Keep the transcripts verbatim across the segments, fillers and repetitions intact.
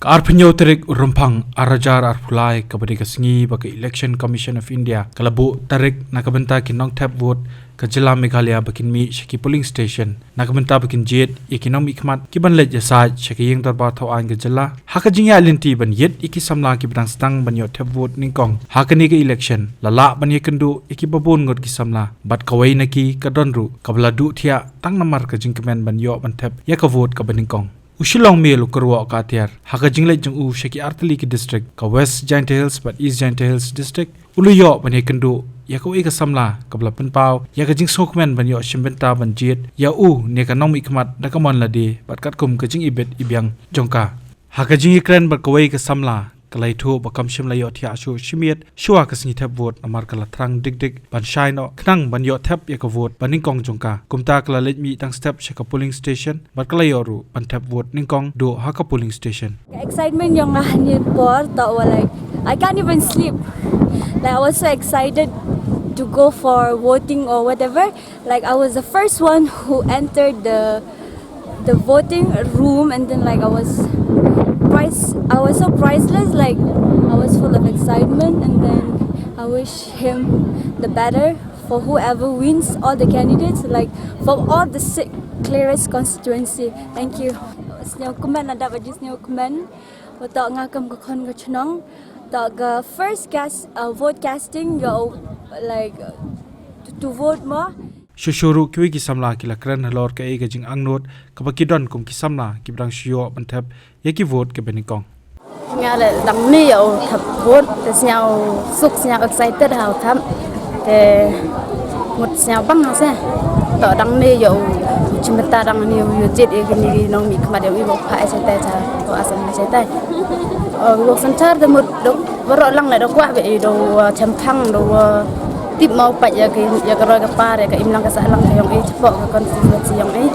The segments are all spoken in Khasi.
Arphew hynñiew tarik u Rymphang arhajar arphew lai, kaba dei ka sngi ba ka Election Commission of India ka la buh tarik na ka bynta ki nongthep vote ka jylla Meghalaya ba kin mih sha ki polling station na ka bynta ba kin jied ïa ki nongmihkhmat ki ban leit ïasaid sha ka ïing dorbar thaw aiñ ka jylla ha ka jingïaid lynti ban ïit ïa ki samla kiba dang sdang ban ïoh thep vote nyngkong ha kane ka election. La lah ban ïakynduh ïa kiba bun ngut ki samla, bad kawei na ki ka don ruh kaba la duh thiah tang namar ka jingkmen ban ïoh ban thep ïa ka vote kaba nyngkong. U Shillong Mail u kyrwoh ka atiar ha ka jingleit jong u sha ki artylli ki district, ka West Jaintia Hills bad East Jaintia Hills District. U la ïoh ban ïakynduh ïa kawei ka samla kaba la pynpaw ïa ka jingsngewkmen ban ïoh shim bynta ban jied ïa u ne ka nongmihkhmat da ka mon lade bad katkum ka jingibit ibiang jong ka. Ha ka jingïakren bad kawei ka samla, ka la ïathuh ba kam shym la ïoh thiah shuh shimiet shuwa ka sngi thep vote, namar ka la thrang dik dik ban shai noh khnang ban ïoh thep ïa ka vote ba nyngkong jong ka. Kumta ka la leit mih tang step sha ka polling station bad ka la ïoh ruh ban thep vote nyngkong duh ha ka polling station. Excitement jong nga ha ne por toh wa, like, I can't even sleep. Like, I was so excited to go for voting or whatever. Like, I was the first one who entered the the voting room, and then, like, I was price I was so priceless. Like, I was full of excitement, and then I wish him the better for whoever wins, all the candidates, like, from all the six clearest constituency. Thank you. Sñiawkmen, nadap ba sñiawkmen. Wa toh nga kam ka khon ka chnong, toh ka first cast, uh, vote casting, yo, like, to, to vote mo. Shuh shuh ruh kiwei ki samla ki la kren halor kaei ka jingangnud kaba ki don kum ki samla kiba dang shu ïoh ban thep ïa ki vote kiba nyngkong. Nga la dang mih ïa u thep vote, te sñiaw suk, sñiaw excited ha u thep. Te mut sñiaw bang ha se. Toh dang mih ïa u chim bynta dang mih ïa u jied ïa kini ki nongmihkhmat ïa u i ba u phah ïa sete cha to asam sete. O, u Synshar te mut dok baroh lang le dok kwah be i do, uh, chemphang do, uh, tip mo u pait ïa ka, ïa ka roi ka par, ïa ka imlang ka sahlang ka ïong i chapoh ka constituency ïong i.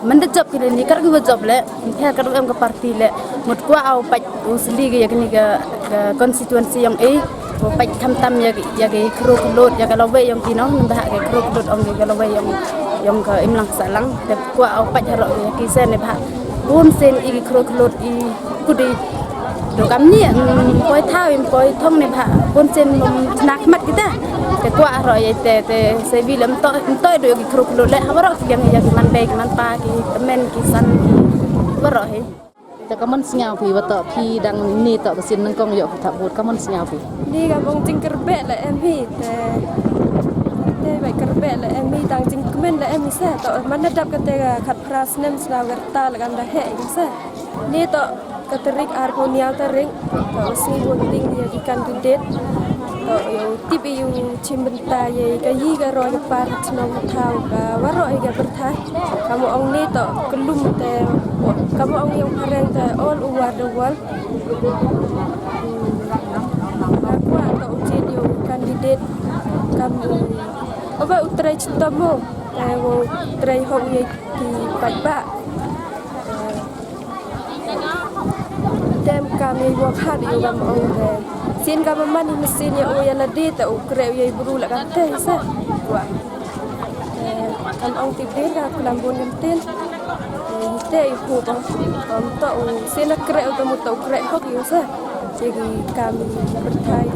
Mynta jop ki le ni kar ki ba jop le, pher kar em ka party le, mut kwah u pait u sli ïa kini ka, ka constituency ïong i. U pait khamtam ïa ki, ïa ki khro khlot, ïa ka lawei ïong ki nong, ba ha ki khro khlot ong ki ka lawei ïong, ïong ka imlang sahlang. Te kwah u pait haroh ïa ki sen ne ba ha bun sen i ki khro khlot i kudi. Do kam ni, mm, poi thaw im poi thong ne ba ha bun sen, mm, chna khmat kita. Te kwah haroh ïa te, te se bi lem to, to do ïa ki khro khlot le ha baroh ki ïang ïa ki man bei ki man pa ki tymmen ki san ki baroh hi. Te ka mon sñiaw phi wa toh phi dang ni toh ka sien nyngkong ïoh phi thap vote, ka mon sñiaw phi? Ni ka bong jingkyrbeh la em hi te. Te ba kyrbeh la em hi, tang jingkmen la em hi se, toh man da dap kate ka khatphra snem sñiaw ka rta la kan da heh hi se. Ni toh ka tarik arphew hynñiew tarik, toh sngi voting ïa ki candidate. Toh ïa u tip ïa u chim bynta ïa ka yi ka roi ka par chnong thaw ka waroh ïa ka pyrthai. Kam ong ni toh kyllum te, kam ong ïa u phareng te all over the world. Nga kwah toh u jied ïa u candidate kam u, uba u trei chitom mo, te u trei hok ïa ki paidbah. Te em kam ïa u wok hat ïa u kam ong te. Sien kam man i mynsiem ïa u ïa lade te u kreh ïa i bru la kam te sa. Kwah. Te kam ong tip dei ka kulam bun kam ten. Te i pu ba. Kam to u sien la kreh u te mut to u kreh hok ïa u sa. Ïa ki kam i pyrthai.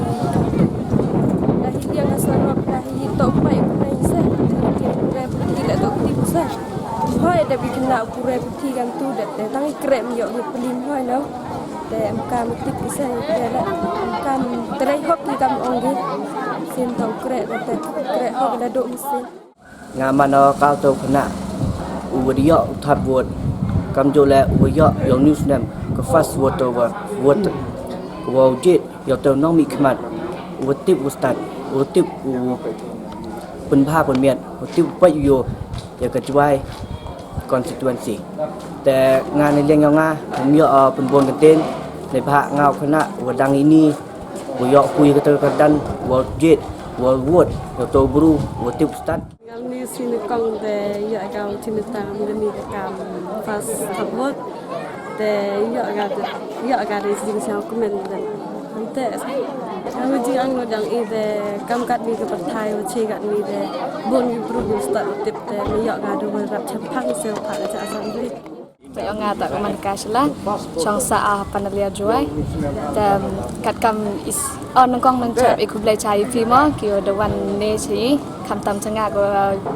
La hi ïa ka sarok la hi to pai u nai sa. Ki kreh ki la to tip sa. Hoi da bi kena u kreh Ti kam tu dat te tang i kreh ym ïoh ïa plim hoi no. Te em kam tip ki sa ïa te la em kam trei hok ki kam ong ki. Sien tang kreh da te kreh hok da dok mynsiem. Nga mano ka to kena u wa ïoh u thap vote. Kam jo le u wa ïoh ïoh news nem ka first vote to vote. Vote. Wa u jied ïoh to nongmihkhmat. U wa tip u stad. U wa tip u pynbha pynmiat. U wa tip u pait ïoh ïa ka Jwai constituency. Te nga ne liang ïa nga, ym ïoh, uh, pynbun kyntien, ne bha nga u khynnah, wa dang ini, wa ïoh pui ka ter ka dan, wa jied, wa wot, wa to bru, wa tip stad. Ngal ni sini kong te ïoh ka u chini tang ni ka kam first vote. Te ïoh ka, ïoh ka de sini siang kumen de. Ante, kami jing ang no dang i te kam kat mi ka pyrthai, wa chi kat mi te bun mi bru mi stad tip te mi ïoh ka du wa rap chapang se pha ka cha assembly. Ong nga ta ka man ka shla shong sa a Panalia Jowai. Te katkam is on nongkong nong chap i khublei cha i phi mo ki da wan ne chi khamtam cha nga ko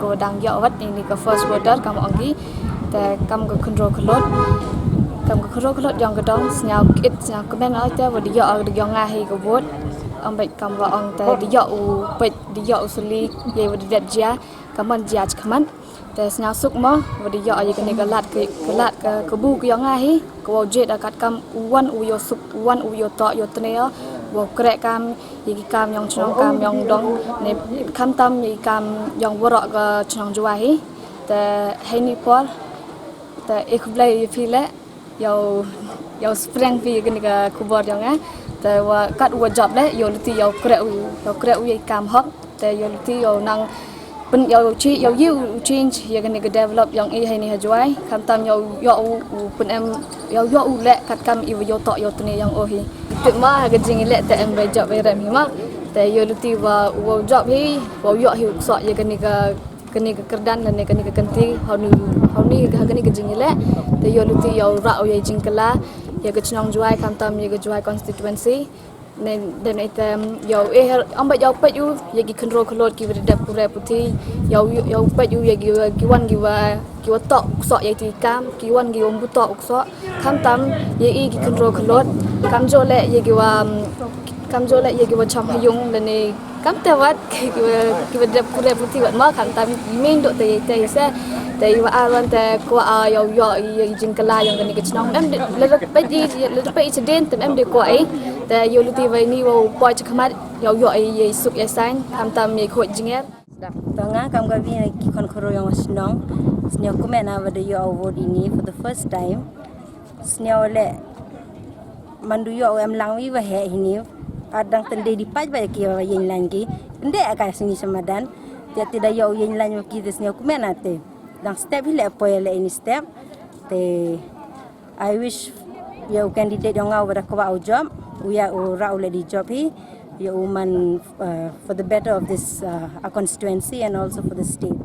ko dang yo wat ni ka first quarter kam ong ki. Te kam ko khundro khlot kam ko khundro khlot jong ka dong sñiaw kit sñiaw kmen oi te wa di yo di yo nga hi ko bot. Ong bek kam wa ong te di yo u pet di yo u suli ye wa di det jia. Ka man jia chkmat te sñiaw suk mo wa di yo ye kane ka lad ka ka lad ka ka bu ka yo nga hi ka wa je da kat kam u wan u yo suk u wan u yo to yo tne yo wa kre kam ye ki kam yong chnong kam yong dong ne khamtam ye ki kam yong woro ka chnong Jowai hi. Te hei ni por te e khublei ye phi le yow yow spreng phi kane ka khubor yong nga te wa kat u wa job le yow luti yow kre u yow kre u ye ki kam hok. Te yow luti yow nang pyn yow chi yow yi u change ya kane ka develop yong i hei ni ha Jowai khamtam yow yo u u pyn em yow yo u le katkam i wa yow to yow tne yong o hi. Tip ma ha ka jing i le te em bai job bai rem hi ma te yow luti wa u wow job hi wow yo hi u kso ya kane ka kane ka kyrdan lane kane ka kynti hau ni hau ni ha kane ka jing i le te yow luti yow ra u ya jingkylla ya ka chnong Jowai khamtam ya ka Jowai constituency. Ne den ite yow eh amba yow pet u ya ki khynro khlot ki wa dep kure puthi yow yow pet u ya ki wa ki wan ki wa ki wa tok sok ya ki kam ki wan ki wa mbu tok sok khamtam ya i ki khynro khlot kam jo le ya ki wa kam jo le ya ki wa cham hayung le ne kam te wat ki wa ki wa dep kure puthi wat ma khamtam i main do te te se te i wa aran te ko a yow yo i jingkylla yong kane ka chnong em le pet i le pet i chden te em de ko ai. Te yow luti wa ini wow poi chakmat yow yoh ye suk ye sign khamtam ye khot jinger. To nga kam ka bi ki khon khoro yong shnong sñiaw kmen na wa da yoh award ini for the first time. Sñiaw le mandu yoh em lang wi wa he hini. Adang tende di paj ba ki wa yin lang ki. Nde aka sini samadan. Te ti da yoh yin lang ki te sñiaw kmen na te. Dang step hi le poi le ini step. Te I wish ya u candidate yong nga u ba da kwah u job u ya u ra u le di job hi ya u man uh, for the better of this uh, our constituency and also for the state.